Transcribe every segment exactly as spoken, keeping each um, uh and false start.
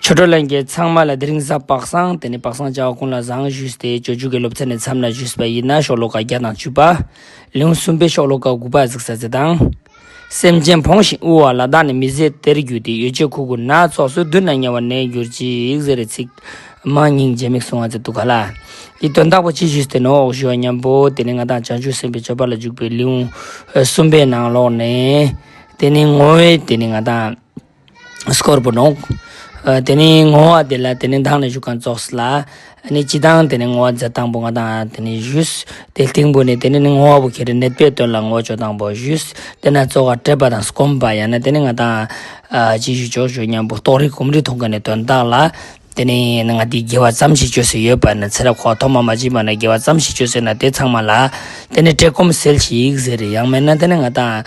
ཆོས་གྲོགས་ལྷན་རྒྱས་ཚང་མ་ལ་དེ་རིང་གཟའ་པ་སངས། དེ་ནས་པ་སངས་བྱ་བ་ཀུན་ལ་བཟང་ཞུས་ཏེ། སྤྱོད་འཇུག་གི་སློབ་ཚན་ནས་མཚམས་ལ་ཞུས་པ་ཡིན་ན། ཤོ་ལོ་ཀ་བརྒྱ་དང་བཅུ་པ། ལེའུ་གསུམ་པའི་ཤོ་ལོ་ཀ་དགུ་པ་གཟིགས་ས་ཟེར་དང་། སེམས་ཅན་ཕོངས་ཤིང་དབུལ་བ་ལ། བདག་ནི་མི་བཟད་དེར་གྱུར་ཏེ། ཡོ་བྱད་མཁོ་དགུ་སྣ་ཚོགས་སུ། མདུན་ན་ཉེ་བར་གནས་གྱུར་ཅིག་ཟེར་རེ་ཚིག་མ་སྙིང་རྗེ་མིག་གསུང་བ་ཟེར་འདུག་ག་ལ། འདི་དོན་དག་པོ་ཅི་ཞུས་ཏེ་ནོག་ཞུ་བ་མཉམ་པོ། དེ་ནི་ང་དང་བྱང་ཆུབ་སེམས་དཔའི་སྤྱོད་པ་ལ་འཇུག་པའི་ལེའུ་གསུམ་པའི་ནང་ལོགས་ནས། དེ་ནི་བསྔོ་བའི་དེ་ནི་ང་དང་སྐོར་པོ་ནོག། ཨ་དེ་ནི་བསྔོ་བ་དེ་ལ་དེ་ནི་མདང་ནས་ཞུ་མཁན་ཙོགས་ལ། ཨ་ནི་སྤྱི་བཏང་དེ་ནི་བསྔོ་བ་མཛད་སྟངས་པོ་ང་དང་དེ་ནི་ཞུས། དེ་སྟེང་པོ་ནས་དེ་ནི་བསྔོ་བ་པོ་ཁྱེད་རང་ནད་པའི་དོན་ལ་བསྔོ་བ་ཅོ་སྟངས་པོ་ཞུས། དེ་ན་གཙོ་བོ་བཀྲེས་པ་དང་སྐོམ་པ། ཡང་ན་དེ་ནི་ང་དང་ཨ་ཅི་ཞུ་ཅོག་ཞུ་མཉམ་པོ་ལྟོགས་རི་སྐོམ་རི་མཐོང་མཁན་ནི་དོན་དག་ལ། དེ་ནི་ང་དེ་དགེ་བ་ཙམ་ཞིག་ཅོས་སུ་ཡོད་པ་ན། ཚེ་རབས་འཁོར་བ་ཐོག་མ་མ་མཆིས་པ་ན་དགེ་བ་ཙམ་ཞིག་ཅོས་སུ་ཡོད་ན། དེ་ཚང་མ་ལ་དེ་ནི་བཀྲེས་སྐོམ་སེལ་ཞིག་ཟེར། ཡང་མེད་ན་དེ་ནི་ང་དང་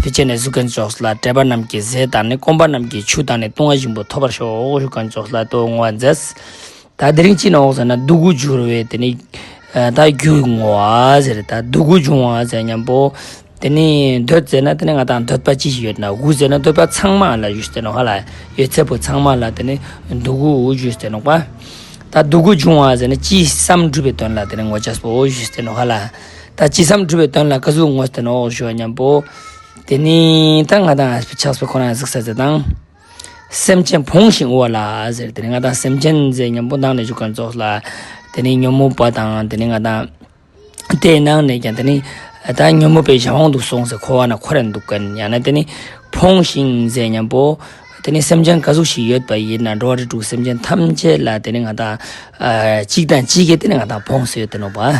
ཕི་ཅེ་ནས་གཟུགས་ཀུན་ཙོགས་ལ་བཀྲེས་པ་རྣམས་ཀྱི་ཟས་དང་ནི། སྐོམ་པ་རྣམས་ཀྱི་ཆུ་དང་ནི། བཏུང་བ་ཞིམ་པོ་ཐོབ་པར་ཤོག་ཞུ་མཁན་ཙོགས་ལ་ལྟོ་བསྔོ་བ་མཛད། ད་དེ་རིང་ཅི་ནོག་ཟེར་ན། སྡུག་ཀུན་འབྱུང་བའི་དེ་ནི་ད་རྒྱུ་བསྔོ་བ་ཟེར། ད་སྡུག་ཀུན་འབྱུང་བ་ཟེར་མཉམ་པོ། དེ་ནི་འདོད་ཟེར་ན་དེ་ནི་ང་དང་འདོད་པ་ཅི་ཞིག་ཡོད་ན། དགུ་ཟེར་ན་འདོད་པ་ཚང་མ་ལ་ཞུས་ཏེ་ནོག་ཧ་ལ། ཡོད་ཚད་པོ་ཚང་མ་ལ་དེ་ནི་སྡུག་ཀུན་ཞུས་ཏེ་ནོག་པ། ད་སྡུག་ཀུན་འབྱུང་བ་ཟེར་ན་ཅི་བསམ་འགྲུབ་པའི་དོན་ལ་དེ་ནི་བསྔོ་བྱ་པོ་ཞུས་ཏེ་ནོག་ཧ་ལ། ད་ཅི་བསམ་འགྲུབ་པའི་དོན་ལ་ག་ཟུག་བསྔོས་ཏེ་ནོག་ཞུ་བ་མཉམ་པོ། དེ་ནི་ད་ང་དང་ཕྱག་དཔེ་ཁོ་ན་གཟིགས་ས་ཟེར་དང་། སེམས་ཅན་ཕོངས་ཤིང་དབུལ་བ་ལ་ཟེར། དེ་ནི་ང་དང་སེམས་ཅན་ཟེར་མཉམ་པོ་མདང་ནས་ཞུ་མཁན་ཙོགས་ལ། དེ་ནི་ཉོན་མོངས་པ་དང་། དེ་ནི་ང་དང་དེའི་ནང་ནས་ཀྱང་དེ་ནི་ད་ཉོན་མོངས་པའི་གཞན་དབང་དུ་སོང་ཟེར། འཁོར་བ་ན་འཁོར་རན་འདུག་མཁན། ཡང་ན་དེ་ནི་ཕོངས་ཤིང་ཟེར་མཉམ་པོ། དེ་ནི་སེམས་ཅན་ག་ཟུག་ཞིག་ཡོད་པ་ཡིན་ན། འགྲོ་བ་རིགས་དྲུག་སེམས་ཅན་ཐམས་ཅད་ལ་དེ་ནི་ང་དང་ཨ་གཅིག་དང་གཅིག་གིས་དེ་ནི་ང་དང་ཕོངས་སུ་ཡོད་དེ་ནོག་པ།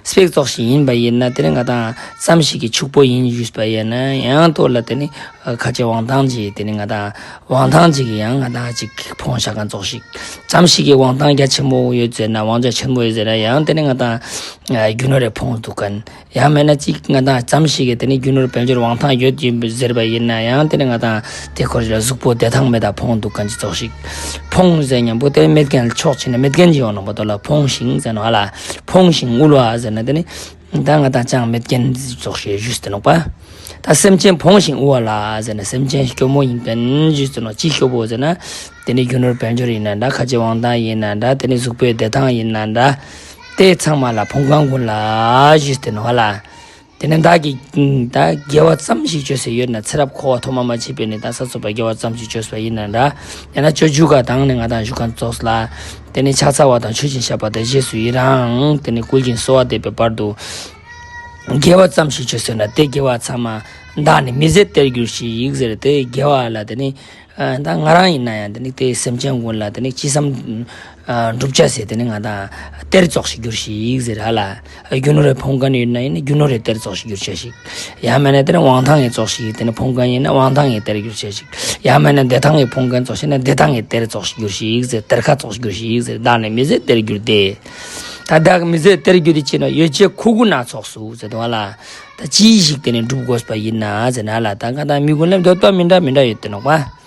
སྤེ་ར་ཙོགས་ཤིག་ཡིན་པ་ཡིན་ན་དེ་ནི་ང་དང་ཙམ་ཞིག་གི་ཕྱུག་པོ་ཡིན་ཞུས་པ་ཡིན་ན། ཡང་ཐོག་ལ་དེ་ནི་ཨ་ཁ་ཆེ་དབང་ཐང་ཅིག་དེ་ནི་ང་དང་དབང་ཐང་ཅིག་གིས་ཡང་ང་དང་ཅིག་ཕོངས་བཞག་མཁན་ཙོགས་ཤིག། ཙམ་ཞིག་གི་དབང་ཐང་རྒྱ་ཆེན་པོ་ཡོད་ཟེར་ན། དབང་ཆ་ཆེན་པོ་ཡོད་ཟེར་ན། ཡང་དེ་ནི་ང་དང་ཨ་རྒྱུ་ནོར་རེ་ཕོངས་འདུག་མཁན། ཡང་མེད་ན་ཅིག་ང་དང་ཙམ་ཞིག་གི་དེ་ནི་རྒྱུ་ནོར་དཔལ་འབྱོར་དབང་ཐང་ཡོད་ཡིན་ཟེར་བ་ཡིན་ན། ཡང་དེ་ནི་ང་དང་དེ་ཁོ་རང་ལ་གཟུགས་པོ་བདེ་ཐང་མེད་ད་ཕོངས་འདུག་མཁན་ཅིག་ཙོགས་ཤིག། ཕོངས་ཟེར་མཉམ་པོ་དེ་མེད་མཁན་ལ་ཕྱོགས་ཕྱིན་ན་མེད་མཁན་ཅིག་ཡོང་ནོག་པ། དོ་ལ་ཕོངས་ཤིང་ཟེར་ནོག་ཧ་ལ། ཕོངས་ཤིང་དབུལ་བ་ཟེར་ན་དེ་ནི་ད་ང་དང་ཅང་མེད་མཁན་ཙོགས་ཤིག་ཞུས་ཏེ་ནོག་པ། ད་སེམས་ཅན་ཕོངས་ཤིང་དབུལ་བ་ལ་ཟེར་ན། སེམས་ཅན་སྐྱོ་མོ་ཡིན་མཁན་ཞུས་ཏེ་ནོག། ཅི་སྐྱོ་པོ་ཟེར་ན། དེ་ནི་རྒྱུ་ནོར་དཔལ་འབྱོར་ཡིན་ན་འདྲ། ཁ་ཆེ་དབང་ཐང་ཡིན་ན་འདྲ། དེ་ནི་གཟུགས་པོའི་བདེ་ཐང་ཡིན་ན་འདྲ། དེ་ཚང་མ་ལ་ཕོངས་མཁན་ཀུན་ལ་ཞུས་ཏེ་ནོག་ཧ་ལ། དེ་ནི་བདག་གིས་ད་དགེ་བ་ཙམ་ཞིག་ཅོས་སུ་ཡོད་ན། ཚེ་རབས་འཁོར་བ་ཐོག་མ་མ་མཆིས་པའི་ནས་ད་ས་ཚོ་པ་དགེ་བ་ཙམ་ཞིག་ཅོས་པ་ཡིན་ན་འདྲ། ཡང་ན་སྤྱོད་འཇུག་ག་དང་ནི་ང་དང་ཞུ་མཁན་ཙོགས་ལ། དེ་ནི་ཕྱག་འཚལ་བ་དང་མཆོད་ཅིང་བཤགས་པ་དང་རྗེས་སུ་ཡི་རང་དེ་ནི་བསྐུལ་ཞིང་གསོལ་བ་འདེབས་པའི་བར་དུ། དགེ་བ་ཙམ་ཞིག་ཅོས་སུ་ཡོད་ན། དེ་དགེ་བ་ཚང་མ་བདག་ནི་མི་བཟད་དེར་གྱུར་ཅིག་ཟེར། དེ་དགེ་བ་ལ་དེ་ནི་ཨ་ད་ང་རང་ཡིན་ན་ཡང་དེ་ནི་དེ་སེམས་ཅན་ཀུན་ལ་དེ་ནི་ཅི་བསམ་ཨ་འགྲུབ་བྱ་ཟེར། དེ་ནི་ང་དང་གཏེར་ཙོགས་ཤིག་གྱུར་ཅིག་ཟེར་ཧ་ལ། རྒྱུ་ནོར་རེ་ཕོངས་མཁན་ཡོད་ན་ཡིན་ན་རྒྱུ་ནོར་རེ་གཏེར་ཙོགས་ཤིག་གྱུར་བྱ་ཞིག། ཡང་མེད་ན་དེ་ནི་དབང་ཐང་གི་ཙོགས་ཤིག་དེ་ནི་ཕོངས་མཁན་ཡིན་ན་དབང་ཐང་གི་གཏེར་གྱུར་བྱ་ཞིག། ཡང་མེད་ན་བདེ་ཐང་གི་ཕོངས་མཁན་ཙོགས་ཤིག་ན་བདེ་ཐང་གི་གཏེར་ཙོགས་ཤིག་གྱུར་ཅིག་ཟེར། གཏེར་ཁ་ཙོགས་ཤིག་གྱུར་ཅིག་ཟེར། བདག་ནི་མི་བཟད་དེར་གྱུར་ཏེ། ད་བདག་མི་བཟད་དེར་གྱུར་ཏེ་ཅི་ན། ཡོ་བྱད་མཁོ་དགུ་སྣ་ཚོགས་སུ་ཟེར་དོ་ལ། ད་ཅི་ཞིག་དེ་ནི་སྒྲུབ་དགོས་པ་ཡིན་ན་ཟེར་ན་ལ། ད་ང་དང་མི་ཀུན་ལ་འདོད་པ་མི་འདྲ་མི་འདྲ་ཡོད་དེ་ནོག་པ།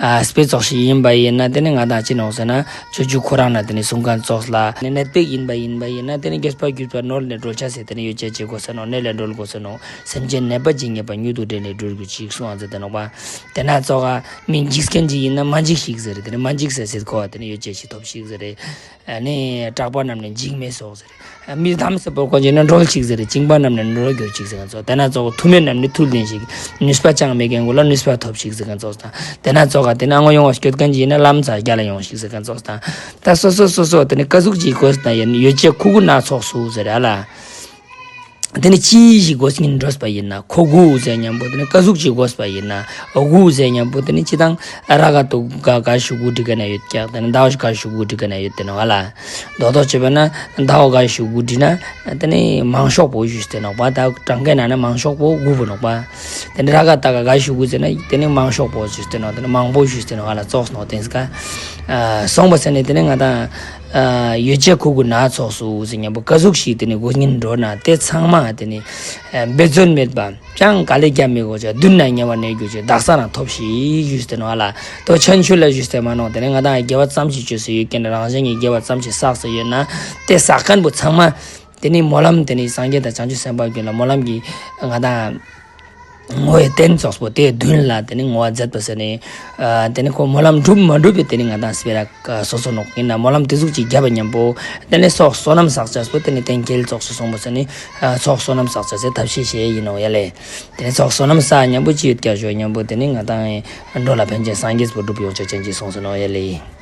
ཨ་སྤེ་ར་ཙོགས་ཤིག་ཡིན་པ་ཡིན་ན་དེ་ནི་ང་དང་ཅི་ནོག་ཟེར་ན། སྤྱོད་འཇུག་ཁོ་རང་ན་དེ་ནི་གསུང་མཁན་ཙོགས་ལ། ནད་པ་ཡིན་པ་ཡིན་པ་ཡིན་ན་དེ་ནི་རྒས་པ་རྒུད་པ་ནོར་ནས་གྲོལ་བྱ་ཟེར། དེ་ནི་ཡོ་བྱད་ཅིག་དགོས་ས་ནོག། ནད་ལས་གྲོལ་དགོས་ས་ནོག། སེམས་ཅན་ནད་པ་ཇི་སྙེད་པ། མྱུར་དུ་བསྒྲལ་ནས་གྲོལ་གྱུར་ཅིག་གསུང་བ་ཟེར་དེ་ནོག་པ། དེ་ན་ཙོགས་མི་འཇིགས་མཁན་ཅིག་ཡིན་ན་མ་འཇིགས་ཤིག་ཟེར། དེ་ནི་མ་འཇིགས་ཟེར་ཟེར་གོ་བ། དེ་ནི་ཡོ་བྱད་ཅིག་ཐོབ་ཤིག་ཟེར། ཨ་ནི་སྐྲག་པ་རྣམས་ནི་འཇིགས་མེད་སོགས་ཟེར། མི་དམ་སྲི་པོ་ཀུན་གྱི་ནི་གྲོལ་ཅིག་ཟེར། བཅིངས་པ་རྣམས་ནི་ནོར་གྱུར་ཅིག་ཟེར་མཁན་ཙོགས། དེ་ན་ཙོགས་མཐུ་མེད་རྣམས་ནི་མཐུ་ལྡན་ཞིག། ནུས་པ་ཅང་མེད་མཁན་ཀུན་ལ་ནུས་པ་ཐོབ་ཅིག་ཟེར་མཁན་ཙོགས་དང་། དེ་ན་ཙོགས་དེ་ནི་སྔོན་ཡོང་བ་སྐྱོད་མཁན་གྱི་ཡིན་ན་ལམ་ཙམ་རྒྱལ་ལ་ཡོང་ཞིག་ཟེར་མཁན་ཙོགས་དང་། ད་སོ་སོ་སོ་སོ་དེ་ནི་ག་ཟུག་ཅིག་དགོས་ན་ཡིན། ཡོ་བྱད་མཁོ་དགུ་སྣ་ཚོགས་སུ་ཟེར་ཡ་ལ། དེ་ནི་ཅི་ཞིག་དགོས་ཀྱིན་འགྲོ་པ་ཡིན་ན། མཁོ་དགུ་ཟེར་མཉམ་པོ་དེ་ནི་ག་ཟུག་ཅིག་དགོས་པ་ཡིན་ན། དགུ་ཟེར་མཉམ་པོ་དེ་ནི་སྤྱིར་བཏང་ར་ག་ཏུ་ག་ག་ཞུ་དགུ་འབྲི་ག་ན་ཡོད་ཀྱག། དེ་ནི་ཟླ་བ་ག་ཞུ་དགུ་འབྲི་ག་ན་ཡོད་དེ་ནོག་ལ། རྡོག་རྡོག་བྱས་པ་ན་ཟླ་བ་ག་ཞུ་དགུ་འབྲི་ན་དེ་ནི་མང་ཤོས་པོ་ཞུས་ཏེ་ནོག་པ། ད་གྲངས་ཀའི་ནང་ན་མང་ཤོས་པོ་དགུ་པོ་ནོག་པ། དེ་ནི་ར་ག་ཏ་ག་ག་ཞུ་དགུ་ཟེར་ན་དེ་ནི་མང་ཤོས་པོ་ཞུས་ཏེ་ནོག། དེ་ནི་མང་པོ་ཞུས་ཏེ་ནོག་ལ། ཙོགས་ནོག་དེ་ཟེར་ག། ཨ་སོང་པ་ཟེར་ནས་དེ་ནི་ང་དང་ཨ་ཡོ་བྱད་མཁོ་དགུ་སྣ་ཚོགས་སུ་ཟེར་མཉམ་པོ་ག་ཟུག་ཞིག་དེ་ནི་དགོས་ཀྱིན་འགྲོ་ན་དེ་ཚང་མ་དེ་ནི་ཨ་འབད་བརྩོན་མེད་པ། ཅང་དཀའ་ལས་རྒྱག་མི་དགོས་ཅིག། མདུན་ན་ཉེ་བར་གནས་གྱུར་ཅིག། བདག་ས་རང་ཐོབ་ཤིག་ཞུས་ཏེ་ནོག་ལ། དོ་ཆོན་ཆོས་ལ་ཞུས་ཏེ་མ་ནོག། དེ་ནི་ང་དང་དགེ་བ་ཙམ་ཞིག་ཅོས་སུ་ཡོད་ཀྱིན། རང་གཞན་གྱི་དགེ་བ་ཙམ་ཞིག་བསགས་སུ་ཡོད་ན་དེ་བསགས་མཁན་པོ་ཚང་མ་དེ་ནི་སྨོན་ལམ། དེ་ནི་སངས་རྒྱས་དང་བྱང་ཆུབ་སེམས་དཔའ་ཀུན་ལ་སྨོན་ལམ་གྱི་ང་དང་ བསྔོ་བའི་རྟེན་ཙོགས་པོ་དེ་མདུན་ལ་དེ་ནི་བསྔོ་བ་མཛད་པ་ཟེར་ནས། ཨ་དེ་ནི་ཁོ་སྨོན་ལམ་འགྲུབ་མ་འགྲུབ་པའི་དེ་ནི་ང་དང་སྤེ་ར་སོ་སོ་ནོག་ཡིན་ན། སྨོན་ལམ་དེ་ཟུག་ཅིག་བརྒྱབ་པ་མཉམ་པོ་དེ་ནི་ཚོགས་བསོད་ནམས་བསགས་བྱས་པོ་དེ་ནི་གཏན་འཁེལ་ཙོགས་སུ་སོང་པོ་ཟེར་ནི། ཨ་ཚོགས་བསོད་ནམས་བསགས་བྱས་ཟེར་ཐབས་ཤེས་བྱས་ཡིན་ནོག་ཡ་ལེ། དེ་ནི་ཚོགས་བསོད་ནམས་བསགས་མཉམ་པོ་ཅི་ཡོད་ཀྱང་ཞོ་མཉམ་པོ་དེ་ནི་ང་དང་འགྲོ་ལ་ཕན་ཆེན་སངས་རྒྱས་པོ་འགྲུབ་ཡོང་ཆོག་ཅན་ཅིག་སོང་ཟེར་ནོག་ཡ་ལེ།